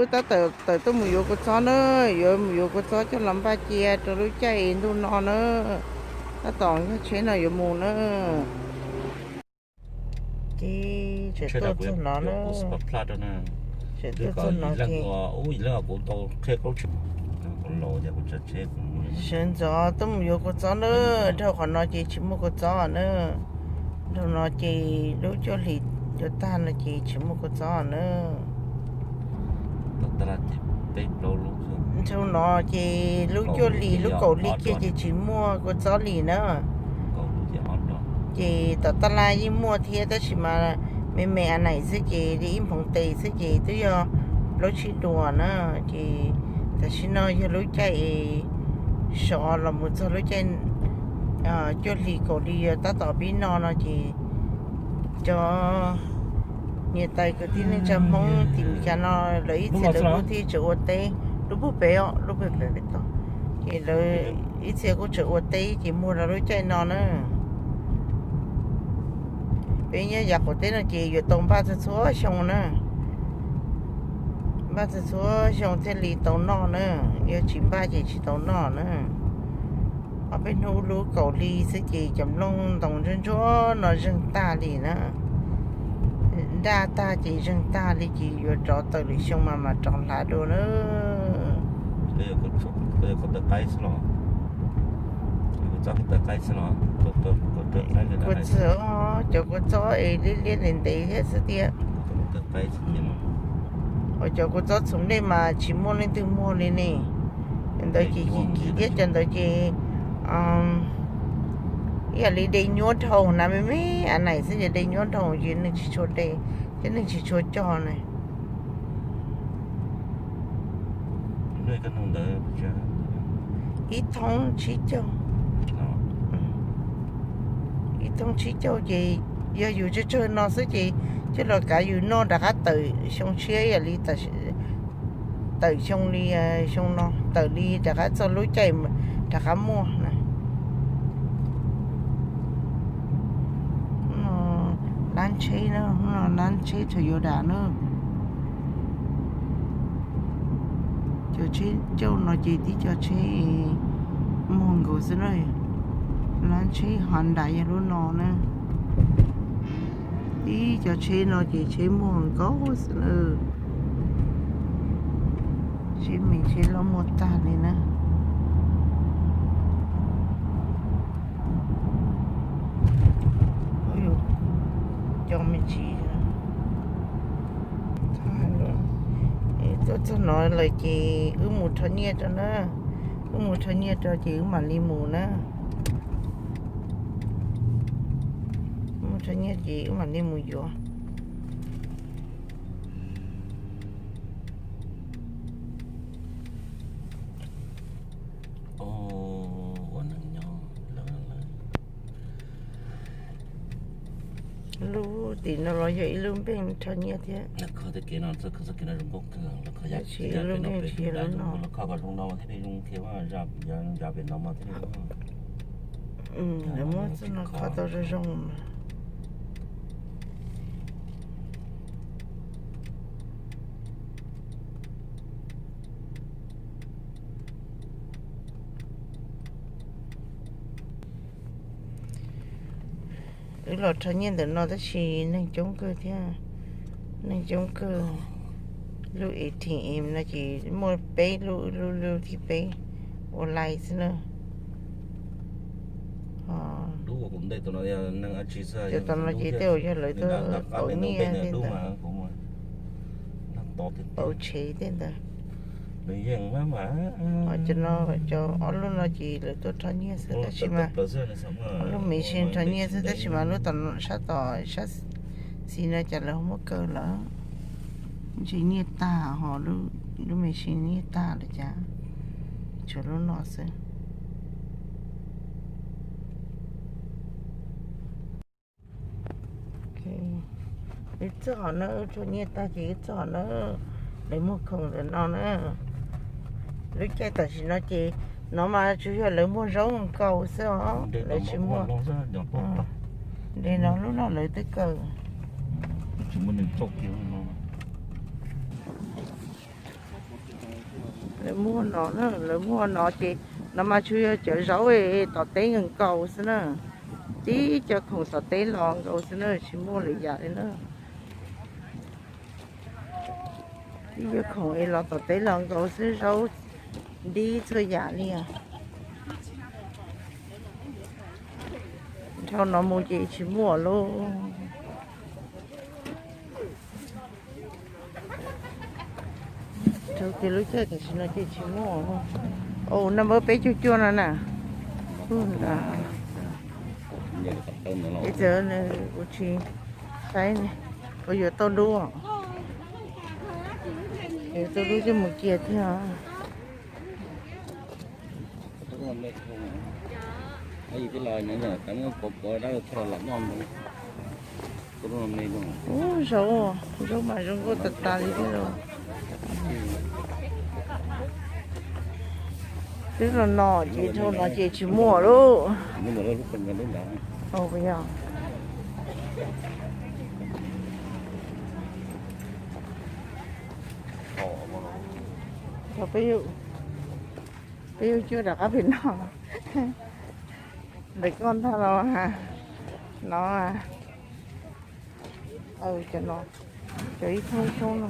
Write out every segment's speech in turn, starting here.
Wb tab tom tawm tuaj mus yuav kua txob na, yuav mus yuav kua txob coj los npaj cia rau lub caij ntuj no na. Tab tom nkag tsheb no yuav mus na. Ces tseem tuaj txog no na, tseem tuaj txog no ces sawv ntxov tuaj mus yuav kua txob na. Dhau qhov no ces tsis muaj kua txob na. Dhau no ces lub cuaj hlis yuav tag no ces tsis muaj kua txob na. Dhau no ces lub cuaj hlis lub kaum hli kiag ces tsis muaj kua txob li na. Ces tom taj laj yeej muaj thiab tab sis mas me me a naim xwb ces li ib hmoov tes xwb ces twb yog plaub tsib duas na. Ces tam sim no yog lub caij sov los mus txog lub caij cuaj hlis kaum hli yuav tab tom pib no no ces cov niam tais kwv tij neej tsa Hmoob tim Meskas no lawv ib txhia lawv kuj thiaj tseem ua teb lub puag pem os, lub puag pem pem toj. Ces lawv ib txhia kuj tseem ua teb ces muag rau lub caij no na. Peb nyob yav qaum teb no ces yuav tau npaj txhua txhua xyoo na. Npaj txhua txhua xyoo thiaj li tau noj na, yog tsis npaj ces tsis tau noj na. Ob peb hnub lub kaum hli xwb ces cov nplooj ntoos ntsuab ntsuab no zeeg tag li na. Nraj tag ces zeeg tag li ces yuav rov tawm lwm xyoo mas mam rov hlav dua na. Kua txob, kua txob, cov kua txob es liab liab ntev ntev thiab xwb tiag. Ua cov kua txob txhuv nej mas tsis muaj leej twg muag li ne. Ntawd ces kim kim thiab cov ntawd ces ib yam li de nyuab dhau na, me me a naim xwb ces de nyuab dhau ces neeg tsis tshua de thiab neeg tsis tshua cog ne. Ib thoob tsib caug, ib thoob tsib caug ces yog yus tsawg tsawg no xwb ces coj los kav yus noj rov qab tawm xyoo tshiab ib yam li tawm xyoo li xyoo no, tawm li rov qab txog lub caij rov qab muag na. Lab tsheb na, lab tsheb Toyota na. Cov tsheb cauj no ces tib co tsheb muag nkaus xwb na. Lab tsheb Honda yog lub no na. Tib co tsheb no ces tsheb muag nkaus xwb na. Tsheb me tsheb loj muag tag li na. Cov me ntsis tuaj txog no lawm ces wb mus rho nyiaj rau na. Wb mus rho nyiaj rau ces wb mam li mus na. Wb mus rho nyiaj ces wb mam li mus yuav. Ua neeg nyob lawv, lub tim no los yog ib lub npeej rho nyiaj thiab. Tab sis lub npeej tsis yog lub no. Lawv muab txoj no kho tau zoo zoo mas. Wb los rho nyiaj ntawm no tab sis neeg coob kawg thiab, neeg coob kawg. Lub A T M no ces muaj peb lub, lub, lub thib peb ua lais xwb na. Cov tom no ces tej zaum yog lawv tuaj pauv nyiaj tej ntawd, pauv tsheb tej ntawd. Cov no, cov ob lub no ces lawv tuaj rho nyiaj xwb tab sis mas, ob lub machine rho nyiaj xwb tab sis mas lub tom sab tom sab xis no cas lawv muab kaw lawm. Ntshe nyiaj tag ho, lub machine nyiaj tag lawm cas tshuav lub no xwb. Wb txog hov na, wb rho nyiaj tag ces wb txog hov na. Lawv muag khoom ntawm no na. Lub caij tam sim no ces no mas tsuas yog lawv muag zaub nkaus xwb os, lawv tsis muag. Li no lub no lawv twb kaw. Tsis muaj neeg txoj kiag no. Muag no na, lawv muag no ces no mas tsuas yog cov zaub tom teb nkaus xwb na. Tib co khoom tom teb los nkaus xwb na, tsis muaj lwm yam li na. Tib co khoom es los tom teb los nkaus xwb, zaub, dib txhua yam li. Dhau no mus ces tsis muaj lauj. Dhau kiag lub caij tam sim no ces tsis muaj lauj. Au, naj npawb peb caug cuaj no na. Ub, ntawd. Ces txawm nws kuv tsis saib ne, kuv yuav tau dub. Yuav tau dub coj mus cia thiab. Ub, zaub, zaub mas zoo nkauj tas tas li thiab lauj. Twb los no ces dhau no ces tsis muaj lauj. Yog. Peb yuav, peb yuav cuab rov qab pem no. Ntawm koj ntag los no. Cov no, cov ib thoob ib thoob no.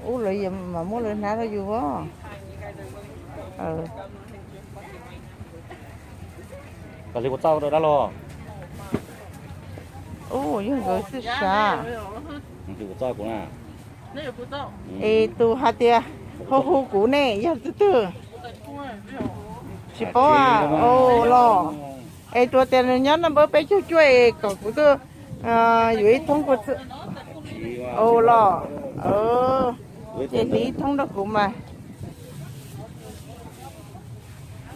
Ub, lawv mam muab lawv hnab rau yus os. Koj li kuv txauj rau dab laug. Ub, yog nkawd xwb sav. Es tus hais tias ho hu kuv ne yog twg twg? Tsis paub a. Los, es tus tias nws nyob naj npawb peb caug cuaj es kom kuv tuaj yuav ib thoob kua txwb. Los, ces hliv ib thoob rau kuv mas.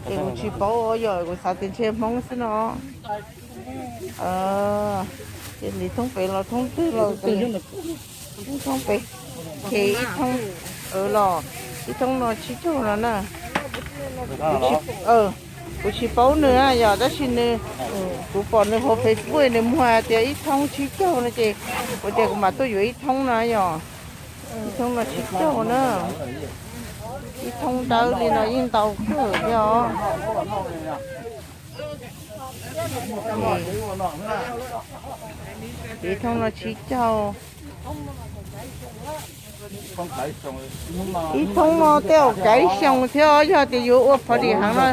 Ces kuv tsis paub, yog kuv xav tias ntshe Hmoob xwb no. Ces hliv thoob pem los thoob twg los thoob pem, ces ib thoob los, ib thoob no tsib caug no na. Kuv tsis paub nws na yog, tab sis nws, kuv pom nws hauv Facebook nws muag tias ib thoob tsib caug no ces kuv tias kuv mam tuaj yuav ib thoob no yog. Ib thoob no tsib caug na. Ib thoob dawb li no yeej ntau kawg thiab os. Ib thoob no tsib caug. Ib thoob no tej zaum kav xyoo thiab os, yog tias yuav ua phov dim heev no.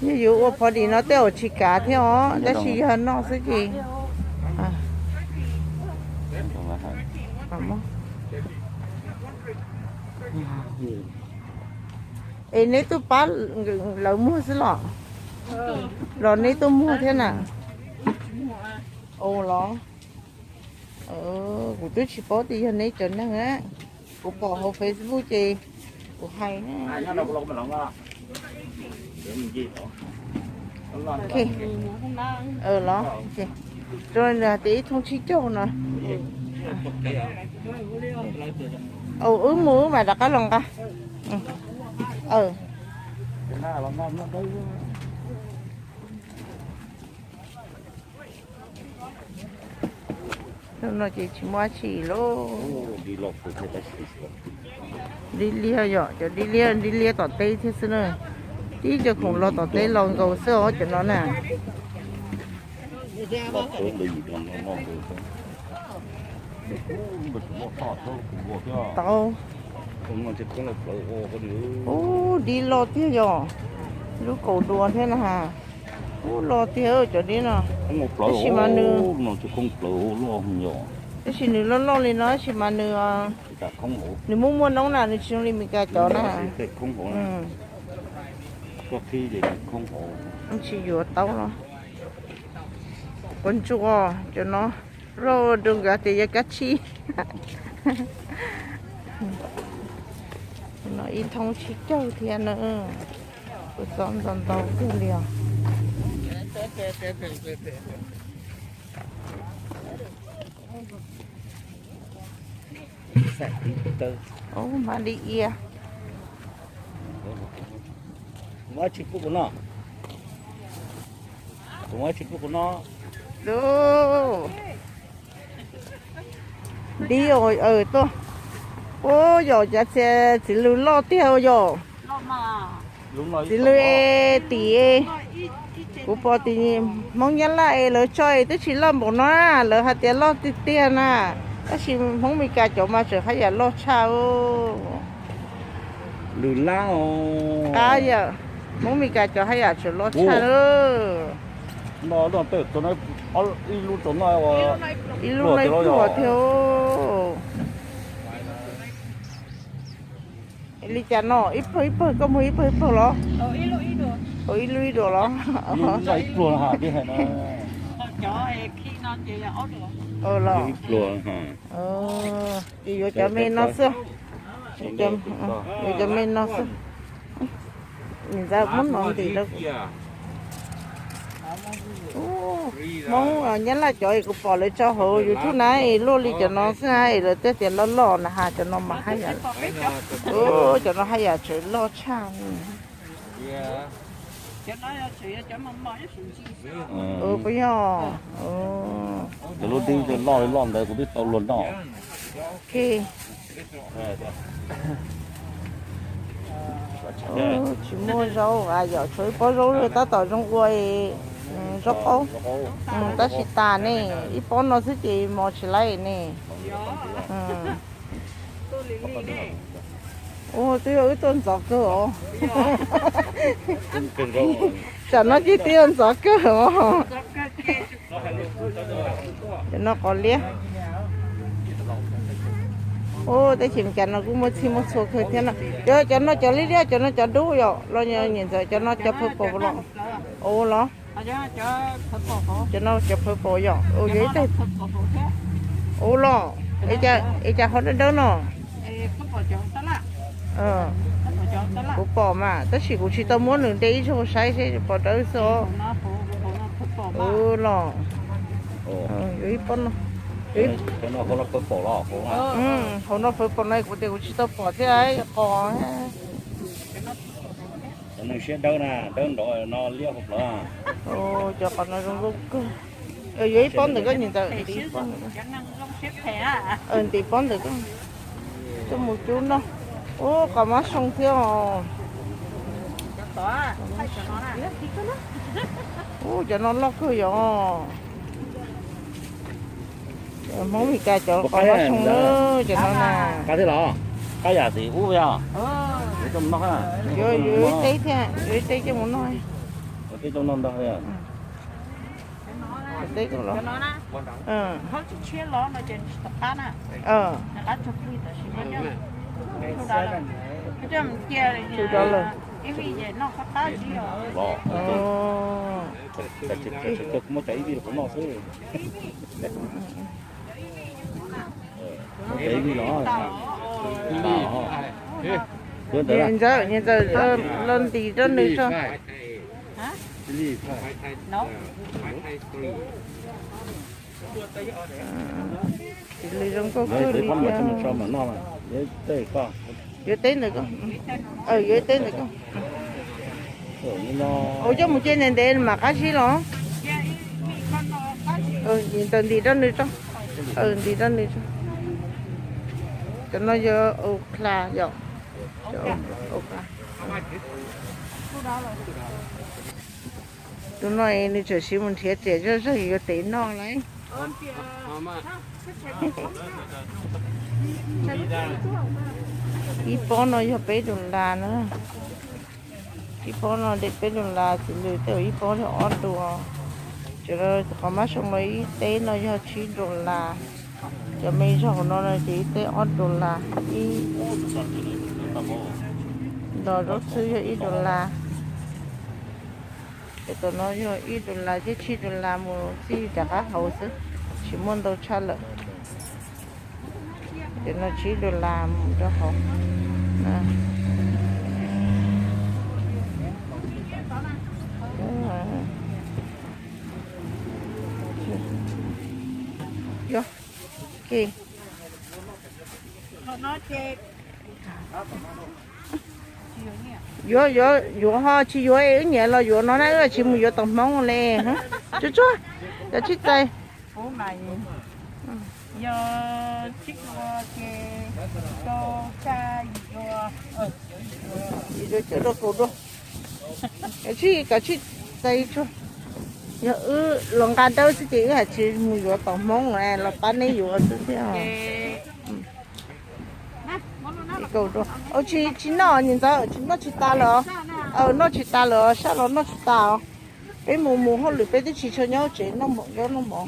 Yog yuav ua phov dim no tej zaum tsis kav thiab os, tab sis yog noj xwb ces. Es neb tuaj pab lawv muag xwb los? Los neb tuaj muag thiab na? Ua los, kuv twb tsis paub tias yog neb cov neeg a. Kuv pom hauv Facebook ces kuv hais na. Los, rau nws hais tias ib thoob tsib caug no. Wb mus wb mam rov qab los nqa. No ces tsis muaj dab tsi lauj. Dib liab yom, cov dib liab, dib liab tom teb thiab xwb na. Tib co khoom los tom teb los nkaus xwb os cov no na. Tau. Ub, dib loj tiag yom. Lub kaus dua thiab na ha. Ub, loj tiag cov dib no. Tab sis mas nws, tab sis nws loj loj li no tab sis mas nws, nws muaj muaj noob na, nws tsis zoo li Meskas cov na. Tsis yuav tau no. Quav ntsuas cov no, rau nkawd tias yog kab tsib. No ib thoob tsib caug thiab na. Kuv txob ntau ntau kawg li os. Ub, mab li ia. Dib, tuaj. Ub, yog cav txia txiv lws loj tiag yog. Txiv lws es tim kuv pom tim Hmoob Nyab Laj es lawv tso es twb tsis loj npaum no, lawv hais tias loj tiag tiag na. Tab sis Hmoob Mes Kas cov mas tseem haj yam loj tshaj. Lws lab qab yam, Hmoob Mes Kas cov haj yam tseem loj tshaj. Ib lub no ib pluag tiag. Li cas no, ib pawg ib pawg, koj muag ib pawg ib pawg los? Ib lub ib duas los? Los ces yuav cov me no xwb. Yuav cov me no xwb. Niam ntxawm muab no ntim rau. Hmoob Nyab Laj cov es kuv pom lawv tso hauv YouTube na es luaj li cov no xwb na es lawv tej tias loj loj na has cov no mas haj yam, cov no haj yam tseem loj tshaj. Puas yog? Cov lub dib loj loj ntawd kuv twb tau luag noj. Tsis muaj zaub a yom, tshuav ib pob zaub tab tom zoo ua zaub qaub, tab sis tas ne, ib pob no xwb ces mos tsis laib ne. Ua twb yog wb tuaj ntxov kawg os. Tsam no ces twb yog ntxov kawg os. Cov no qos liab. Ub, teb chaws Amelikas no kuj muaj txhij muaj txhua kawg thiab no. Cov, cov no cov liab liab, cov no cov dub yom, los niam ntxawm cov no cov purple los? Ua los? Cov no cov purple yom, ua yuav ib teg. Ua los, es cas ho dawb dawb no? Kuv pom mas tab sis kuv tsis tau muab nws de ib zaug saib seb pom dawb xwb os. Ua los, yuav ib pob no. Hauv no purple no kuv tias kuv tsis tau pom thiab qos. Cov no siab dawb na, dawb nrov no liab hauv plawv. Cov qos no zoo nkauj kawg. Yuav ib pob ntawm koj niam ntxawm, ntim ib pob ntawm koj. Ntim pob ntawm koj. Coj mus cub noj. Ub, qos mab soo thiab os. Ub, cov no loj kawg yom. Hmoob Mes Kas cov qos mab soo na, cov no na. Qab thiab los? Qab yam tim ub yog? Yuav, yuav ib teb thiab, yuav ib teb coj mus noj. Teb coj noj ntag. Teb los. Tsis dov lawm. Muab cov ib vij rau kuv noj xwb. Cov ib vij los. Niam ntxawm, niam ntxawm, los ntim rau nws tso. Txiv lws zoo nkauj kawg li thiab. Yuav teb ntawm koj. Yuav teb ntawm koj. Ua coj mus cia ntev ntev mam qab zib los. Ntim rau nws tso. Ntim rau nws tso. Cov no yog okra yom. Tus no nws tseem siv mus nrhiav riam zoj zog yuav tev noj lawm. Ib pob no yog peb dollar na. Ib pob no de peb dollar, txiv lws tej ib pob yog ob dollar. Cov qos mab soo los ib teb no yog tsib dollar. Cov me zog no no ces ib teb ob dollar, ib dos zaub xwb yog ib dollar. Cov tom no yog ib dollar thiab tsib dollar mus txij rov qab hauv xwb, tsis muaj ntau tshaj lawm. Cov no tsib dollar mus rau hauv. Yuav, yuav, yuav ho tsis yuav es wb nyiam los yuav no na, wb tsis mus yuav tom Hmoob li. Tsuag tsuag, cov tsib txais. Yog tsib rau ces rau xya yim rau, yim rau cawv rau kaum rau. Tsib kom tsib txais tsuag. Yog wb los nqa dawb xwb ces wb hais tsis mus yuav tom Hmoob los pab neb yuav xwb thiab. Kaum rau. Tsis, tsis noj niam ntxawm, tsis noj tsis tas lawm. Noj tsis tas lawm, sab los noj tsis tas. Peb mus mus hauj lwm peb twb tsis tshua nyob tsev noj mov, nyob noj mov.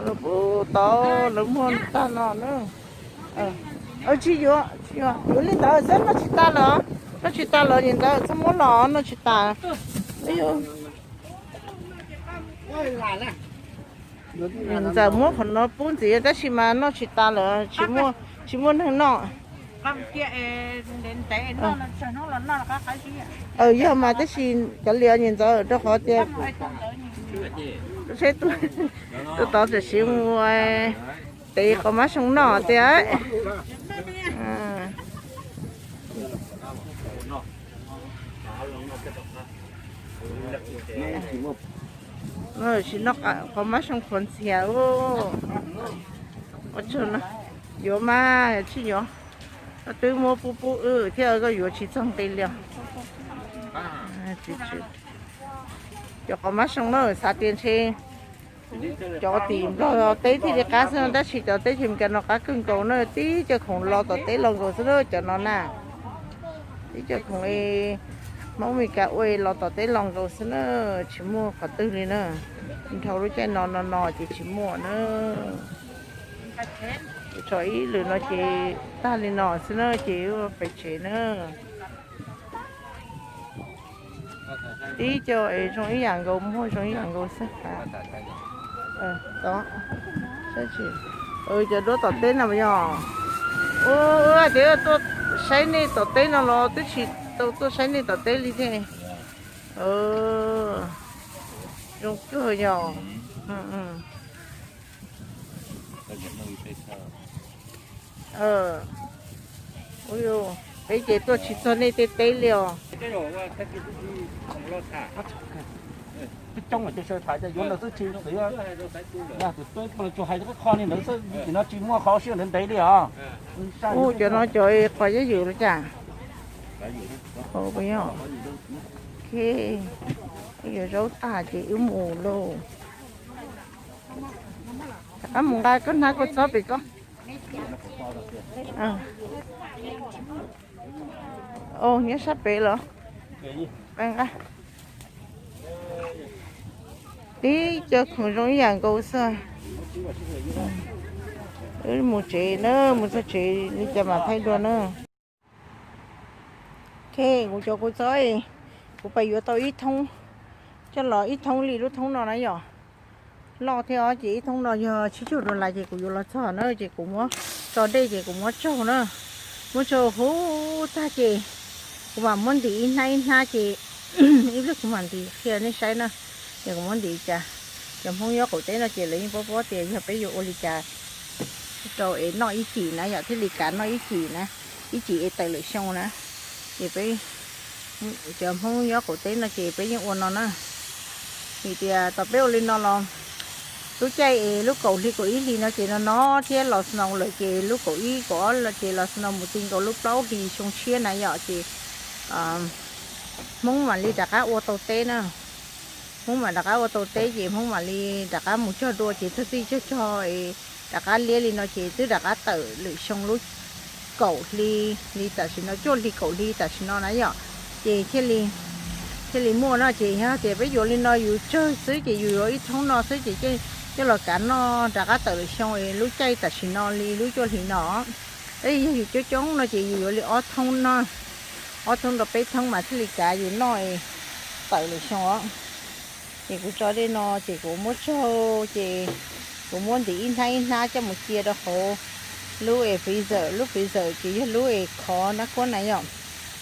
Lawv pub tau lawv muag tag no na. Tsis yuav, tsis yuav, yuav li ntawd xwb, noj tsis tas lawm. Noj tsis tas lawm niam ntxawm, txhob muab los, noj tsis tas. Niam ntxawm muab qhov no pub ntxiv tab sis mas noj tsis tas lawm, tsis muaj neeg noj. Yog mas tab sis cov liam niam ntxawm rau qhov tias seb tuaj tod tam sim mus tev qos mab soo noj tiag. Tsis noj qos mab soo qhuav ntxiag. Yuav mas tsis yuav, koj twb muab pub pub wb thiab koj yuav tsis txog nqi li os. Cov qos mab soo no xav tias ntshe cov tim Nplog teb thiaj li qab xwb no tab sis cov teb chaws Meskas no qab kawg nkaus na, tib co khoom los tom teb los nkaus xwb na cov no na. Tib co khoom Hmoob Meskas ua los tom teb los nkaus xwb na, tsis muaj qhov twg li na. Dhau lub caij no no no ces tsis muaj na. Tso ib lwm no ces tag li no xwb na ces pem tsev na. Tib co es zoo ib yam nkaus, muag zoo ib yam nkaus xwb. Cov duab tom teb no yog, ua tias tuaj saib nej tom teb no los twb tsis tau tuaj saib nej tom teb li thiab. Zoo kawg yog. Peb ces tuaj tsis txog nej tej teb li os. Coob ces sawv tham yuav ntawd xwb tsis, tsuas hais kho li ntawd xwb, vim no tsis muaj qhov sij hawm ntev ntev li os. Ua cov no cov qos yab yus los cas? Yuav zaub tag ces wb mus lauj. Rov qab mus nqa koj hnab kua txob pem ko. Nyob sab pem los. Nqa, tib co khoom zoo ib yam nkaus xwb. Wb mus tsev na, mus txog tsev li cas mam thaij dua na. Ok, kuv cov kua txob, kuv pais yuav tau ib thoob, coj los ib thoob li lub thoob no na yom. Loj thiab os, ces ib thoob no yog tsib caug dollar ces kuv yuav los txog na ces kuv muab tso dej ces kuv muab tsaug na. Muab tsaug huv tag ces kuv mam muab ntim ib hnab ib hnab ces ib pliag kuv mam ntim qhia nej saib na. Ces kuv muab ntim cas, cov Hmoob nyob qaum teb no ces lawv yeej paub paub tias yog peb yuav ua li cas rau es noj ib cim na yom, thiaj li kav noj ib cim na, ib cim es tawm lwm xyoo na. Ces peb cov Hmoob nyob qaum teb no ces peb yeej ua no na. Vim tias tom peb ua li no los lub caij es lub kaum hli kaum ib hli no ces no no thiab los snow lawm ces lub kaum ib kaum ob ces los snow mus ti nkaus lub plaub hlis xyoo tshiab na yom ces Hmoob mam li rov qab ua tau teb na. Hmoob mam rov qab ua tau teb ces Hmoob mam li rov qab mus cog dua ces txog txij cog cog es rov qab liab li no ces twb rov qab tawm lwm xyoo lub kaum hli li tam sim no, cuaj hli kaum hli tam sim no na yom. Ces thiaj li muaj no ces yog tias peb yuav li no yus tsawg xwb ces yus yuav ib thoob no xwb ces coj los kav noj rov qab tawm lwm xyoo lub caij tam sim no li lub cuaj hli no. Tab yog yus coob coob no ces yus yuav li ob thoob no, ob thoob rau peb thoob mas thiaj li kav yus noj tawm lwm xyoo os. Ces kuv tso dej no ces kuv muab tsaug ces kuv muab ntim ib hnab ib hnab coj mus cia rau hauv lub freezer. Lub freezer ces yog lub es khov nab kuab na yom.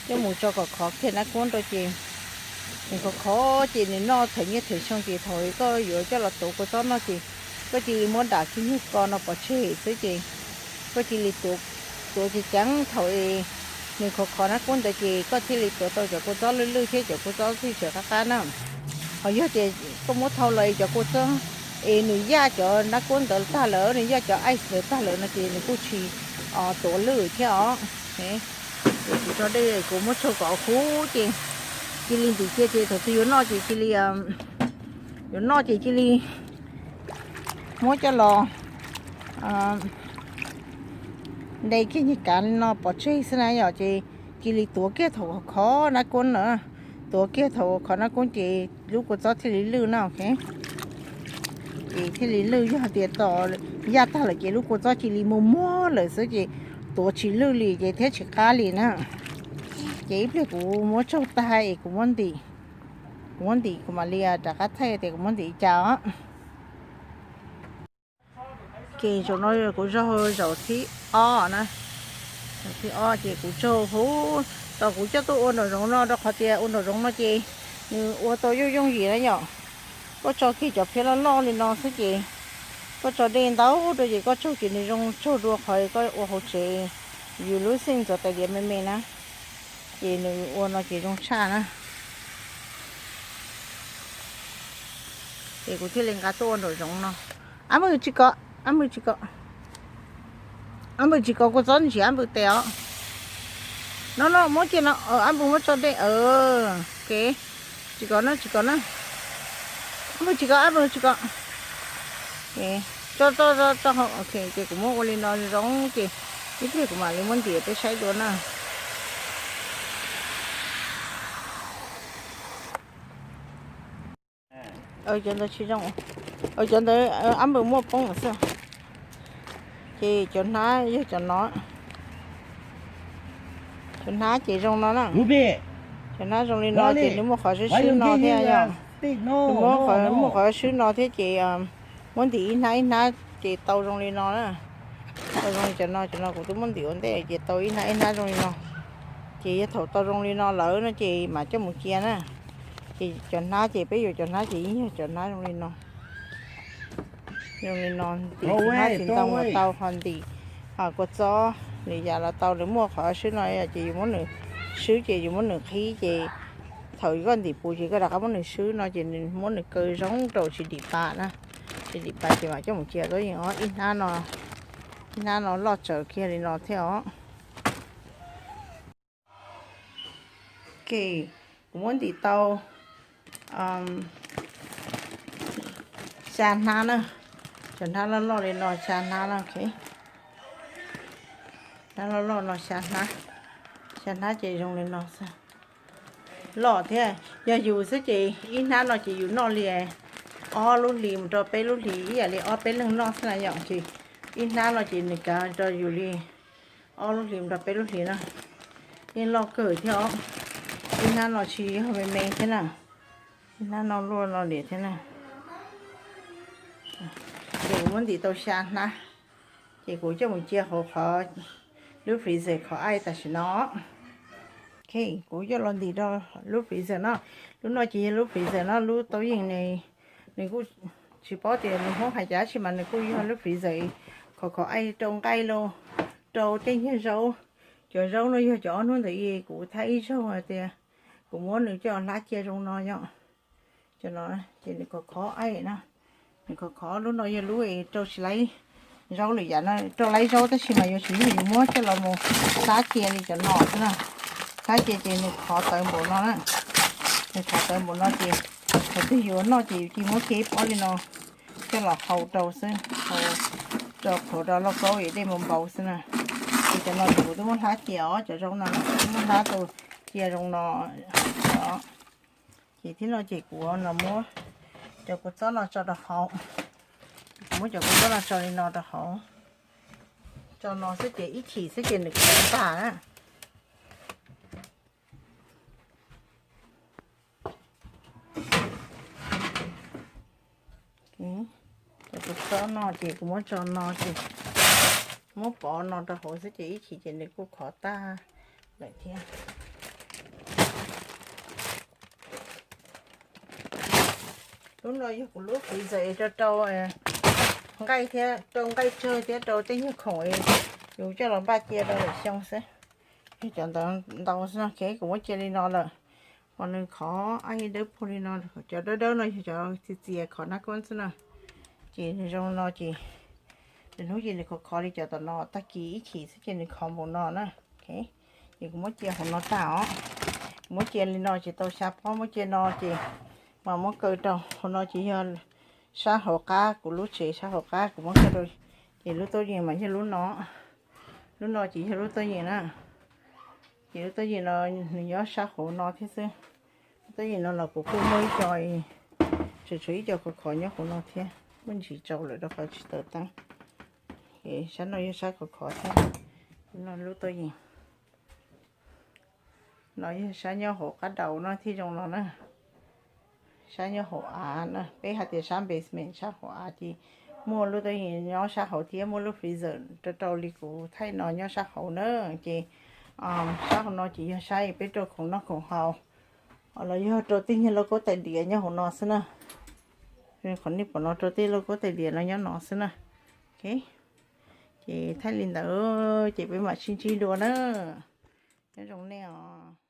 Coj mus tso kom khov kiag nab kuab rau ces nws khov khov ces nws noj thawm niaj thawm xyoo ces thaum koj yuav coj los tuav kua txob noj ces koj cia li muab dam kiag nyuag ko no pov tseg xwb ces koj cia li tuav ceev ceev thaum es Nws khov khov nab kub ntawd ces koj thiaj li tuav tau cov kua txob lwj lwj thiab cov kua txob thiaj tsis qab qab na. Ho yog tias koj muab thau los es cov kua txob es nws yaj cov nab kub ntawd tag lawm, nws yaj cov ice ntawd tag lawm no ces nws kuj tsis tuav lwj thiab os. Ces kuv tso dej kuv muab tsaug kom huv ces cia li ntim cia ces thaum twg yuav noj ces cia li, yuav noj ces cia li muab coj los nte kiag nyuag kav li no pov tseg xwb na yom. Ces cia li tuav kiag thaum khov nab kub na, tuav kiag thaum khov nab kub ces lub kua txob thiaj li lwj na. Ces thiaj li lwj, yog tias tos yaj tag lawm ces lub kua txob cia li muag muag lawm xwb ces tuav tsis lwj li ces thiab tsis qab li na. Ces ib pliag kuv muab tsaug tag es kuv muab ntim, kuv muab ntim kuv mam li rov qab thaij tias kuv muab ntim li cas os. Ces zaum no kuv zaug zaum thib ob na, zaum thib ob ces kuv tsaug huv, tos kuv coj tuaj ua nraum zoov no rau qhov tias ua nraum zoov no ces nws ua tau yooj yooj yim na yom. Koj tso kiag cov phiab loj loj li no xwb ces koj tso dej ntau rau ces koj tsaug ces nws zoo tsaug dua qhov koj ua hauv tsev, yus lub xeej ntxuav tais diav me me na, ces nws ua no ces zoo tshaj na. Ces kuv thiaj li nqa tuaj ua nraum zoov no. Ab npawg tsis kov, ab npawg tsis kov, ab npawg tsis kov kua txob ntsia ab npawg tes os. No no muab cia no, ab npawg muab tso dej, ok. Tsis kov na, tsis kov na. Ab npawg tsis kov, ab npawg tsis kov. Tso tso tso, ok, ces kuv muab ua li no zoo ces ib pliag kuv mam li muab ntim peb saib dua na. Cov ntawd tsis zoo, cov ntawd ab npawg muaj poob xwb. Ces cov hnab yog cov no, cov hnab ces zoo no na. Cov hnab zoo li no ces nws muaj qhov swb swb no thiab yom. Nws muaj qhov, muaj qhov swb no thiab ces muab ntim ib hnab ib hnab ces tau zoo li no na. Tau zoo li cov no, cov no kuv twb muab ntim ua ntej ces tau ib hnab ib hnab zoo li no. Ces yog thaum tau zoo li no lawm no ces mam coj mus cia na. Ces cov hnab ces peb yuav cov hnab ces yeej yog cov hnab zoo li no. Zoo li no ntim txiv hnab txiv ntoo los tau, ho ntim kua txob lwm yam los tau, lawv muaj qhov swb no ces yus muab nws swb ces yus muab nws qhib ces thaum koj ntim puv ces koj rov qab muab nws swb no ces nws muab nws kaw zoo rau tsis dim pa na. Tsis dim pa ces mam coj mus cia tuab yeej os. Ib hnab no, ib hnab no loj tsawv kiag li no thiab os. Ok, kuv muab ntim tau xya hnab na. Cov hnab loj loj li no xya hnab na, ok. Hnab loj loj no xya hnab, xya hnab ces zoo li no xwb. Loj thiab, yog yus xwb ces ib hnab no ces yus noj li ob lub hlis mus rau peb lub hlis ib yam li ob peb leeg noj xwb na yom. Ces ib hnab no ces nws kav rau yus li ob lub hlis mus rau peb lub hlis na. Yeej loj kawg thiab os. Ib hnab no tsis yog me me thiab na, ib hnab no luaj no li thiab na. Ces kuv muab ntim tau xya hnab, ces kuv coj mus cia hauv qhov lub freezer qhov ice tam sim no. Ok, kuv coj los ntim rau lub freezer no. Lub no ces yog lub freezer no, lub tau yeej ne, nws kuj tsis paub tias nws Hmoob hais cas tab sis mas nws kuj yog lub freezer khov khov ice rau nqaij los rau tej nyuag zaub. Cov zaub no yog cov ob hnub ntawd kuv thaij ib zaug hais tias kuv muab nws coj hlab cia zoo no yom. Cov no ces nws khov khov ice na, nws khov khov. Lub no yog lub rau tsis laib zaub lwm yam no, rau laib zaub tab sis mas yuav tsum yog yus muab coj los mus hlab cia li cov no xwb na. Hlab cia ces nws khov tawv npaum no na, nws khov tawv npaum no ces thaum twg yuav noj ces yus cia muab kiag ib pob li no coj los hau rau xwb, hau rau qhuav rau lauj kaub es dej npau npau xwb na. Ces cov no ces kuv twb muab hlab cia os, cov zaub no twb muab hlab tau cia zoo no. Ces thiab no ces kuv no muab cov kua txob no tso rau hauv, kuv muab cov kua txob no tso li no rau hauv, tso no xwb ces ib chim xwb ces nws khov tag na. Cov kua txob no ces kuv muab tso no ces muab pov no rau hauv xwb ces ib chim ces nws kuj khov tag lawm thiab. Lub no yog kuv lub freezer rau rau nqaij thiab, rau nqaij tsawg thiab rau tej nyuag khoom yus coj los npaj cia rau lwm xyoo xwb. Cov ntawd ntau xwb no, ok, kuv muab cia li no lawm. Mas nws khov ab dawb paug li no, cov dawb dawb no yog cov txias txias khov nab kub xwb na. Ces nws zoo no ces, lwm hnub ces nws khov khov li cov tom no, tag kis ib chim xwb ces nws khov npaum no na. Ces kuv muab cia hauv no tag os. Kuv muab cia li no ces tau xya pob, muab cia no ces mas muab kaw rau hauv no ces yog sab hauv qab kuv lub tsev, sab hauv qab kuv muab kaw rau. Ces lub tuaj yeem mas yog lub no, lub no ces yog lub tuaj yeem na. Ces lub tuaj yeem no nws nyob sab hauv no thiab xwb. Lub tuaj yeem no los kuv kuj muaj ib co, tseem tshuav ib co khov khov nyob hauv no thiab, muaj ntsis tsau lawm rau qhov tsis taws teeb. Sab no yog sab khov khov thiab. No lub tuaj yeem no yog sab nyob hauv qab daus no thiaj zoo no na. Sab nyob hauv av na, peb hais tias sab basement, sab hauv av ces muaj lub tuaj yeem nyob sab hauv thiab muaj lub freezer rau rau li kuv thaij no nyob sab hauv na. Ces sab hauv no ces yog sab peb rau khoom noj khoom haus, los yog rau tej niag lauj kaub tais diav nyob hauv no xwb na. Qhov nej pom no rau tej lauj kaub tais diav no nyob no xwb na. Ok, ces thaij li ntawd ces peb mam sib ntsib dua na. Nyob zoo nej os.